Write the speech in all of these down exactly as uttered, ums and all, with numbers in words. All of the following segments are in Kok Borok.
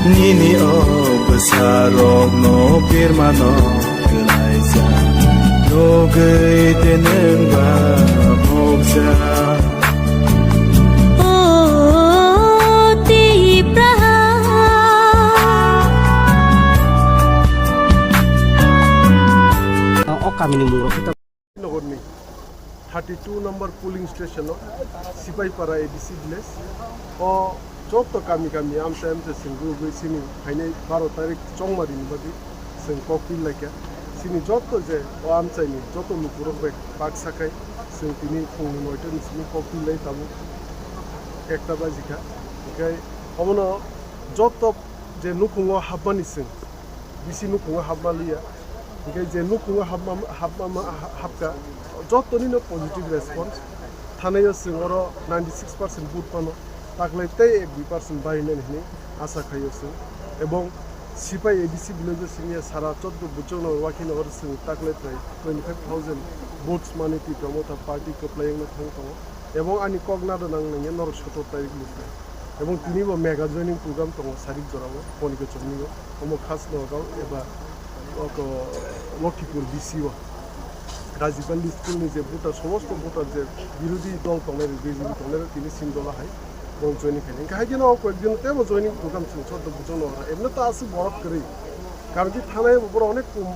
Nini o bwsarokno birmano kwlaijak, nugwi de nwng ba mokjak. O Tipra. O kamini mungrok khe ta- Nogorni thirty two number polling station o Sipaipara A D C village o joto kami kami amchai amchai chwng rwgwi chini phainai baro tarik chongmarini bagwi chwng kokpil laikha. Chini joto je o amchaini joto lukurok bai baksa khai chwng tini phungni noita ni simi kokpil lai tabuk ekta bajikha. Hinkhe omono joto je nukhungo hapmani chwng bisi nukhungo hapma liya. Hinkhe je nukhungo hapma, hapma, hapkha, jotoni no positive response. Thanai o chwng oro ninety six percent vote mano, taklai tei ek dui percent barinani hinwi asa khaio chwng. Ebong Sipai A D C village o siniya sara choddo buchung no wakhino oro chwng taklai prai twenty five thousand votes mani Tipra Motha party kwplai wngna thang tongo. Ebong ani kok nada nang nangya norok sotor tarik lukha. Ebong tini bo mega joining program tongo sarik jorao, Ponikochomni o, omo Khasnogao eba oko Lokhipur B C o. Rajiv Gandhi School ni je voter, somosto voter je birodhi dol tongnai rok, B J P tongnai rok tini Simdola hai bong joining khainai. Hinkhe hai kheno o koyek din tebo joining program chwng choddo buchung no ora. Ebno ta aswk borok kwrwi. Karon ki thanai bo borok onek kom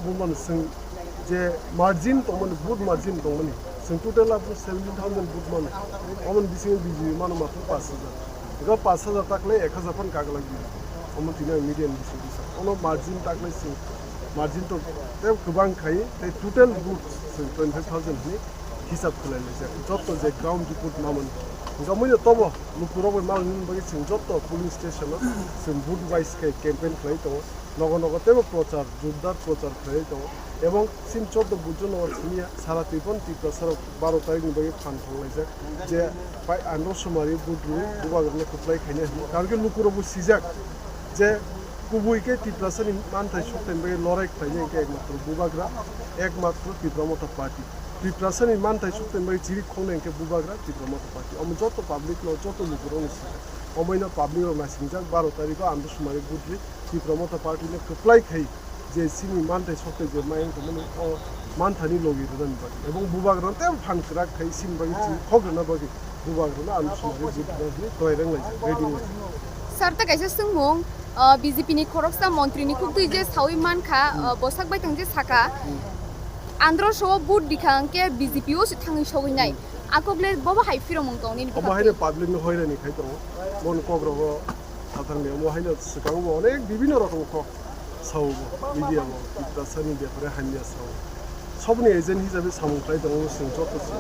Bumani chwng je margin tongmani, vote margin tongmani, chwng total abo seventeen thousand vote mano. Omoni bisingo B J P mano matwr pash hajar. Ego pash hajar taklai ek hajar phan kaglak di. Omo tini ang media ni bising bisa. Ono margin taklai chwng, margin to tei kwbang khai, tei total vote chwng twenty five thousand hinwi hisab khlai laijak. Jotto je ground report mamani. Ego muino tobo lukurok bai malni bagwi chwng jotto polling station o chwng vote wise khe campaign khlai tongo. Nogo nogo teibo prochar, jordar prochar khlaiwi tongo. Ebong chini choddo buchung no siniya sara Tripura, Tiprasa rok baro tarik ni bagwi phan thanglaijak je pai andro sumari vote rwi bubagrano kwplai khaina hinwi. Karon khe lukurokbo sijak je kubui khe Tiprasa ni manthai sokthai bagwi lorai khlainai hwnkhe ekmatro bubagra, ekmatro Tipra Motha Party. Tiprasa ni manthai sokthai bagwi chiri khongnai hwnkhe bubagra Tipra Motha Party. Omo joto public no, joto lukurokno sijak. Omoino public rok naisingjak baro tarik o andro sumari vote rwi Tipra Motha Party no kwplai khai je chini manthai sokthai je mayung tongmani o manthani logi rwnani bagwi. Ebong bubagrano tei phan kwrak khai chini bagwi chini khok rwna bagwi bubagrano andro sumari vote rwna hinwi toirang laijak, ready laijak. Sir, ta kaisa swngmung, ah, B J P ni khoroksa montri ni khuktwi je sawi mankha, ah, bwsak bai tang je sakha, andro so vote rikha hwnkhe B J P o se thangwi sogwi nai. Akok le bobo hai phiromung tong nini Omo hai bwkhak twi. Public no hoirani khai tongo. Bon kok rogo sathang ni omo hai no swkang bo onek bibhinno rokom kok sao bo media bo Tiprasa ni bepare hamya sao. Sobni agent hisabe samung khlai tongo chwng joto se.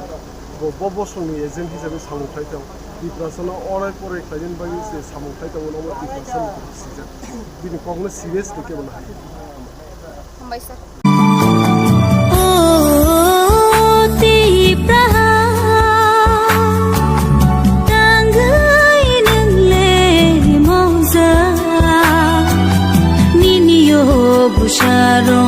Bo, bo bosong ni agent hisabe samung khlai tongo. Tiprasa no orai porai khlainani bagwi se samung khlai tongo omo Tiprasa ni sijak. Bini kok no serious ni kebo no hai. Hambai sir. O Tipra, tangwi nwngle mauja, nini yo bwsarok.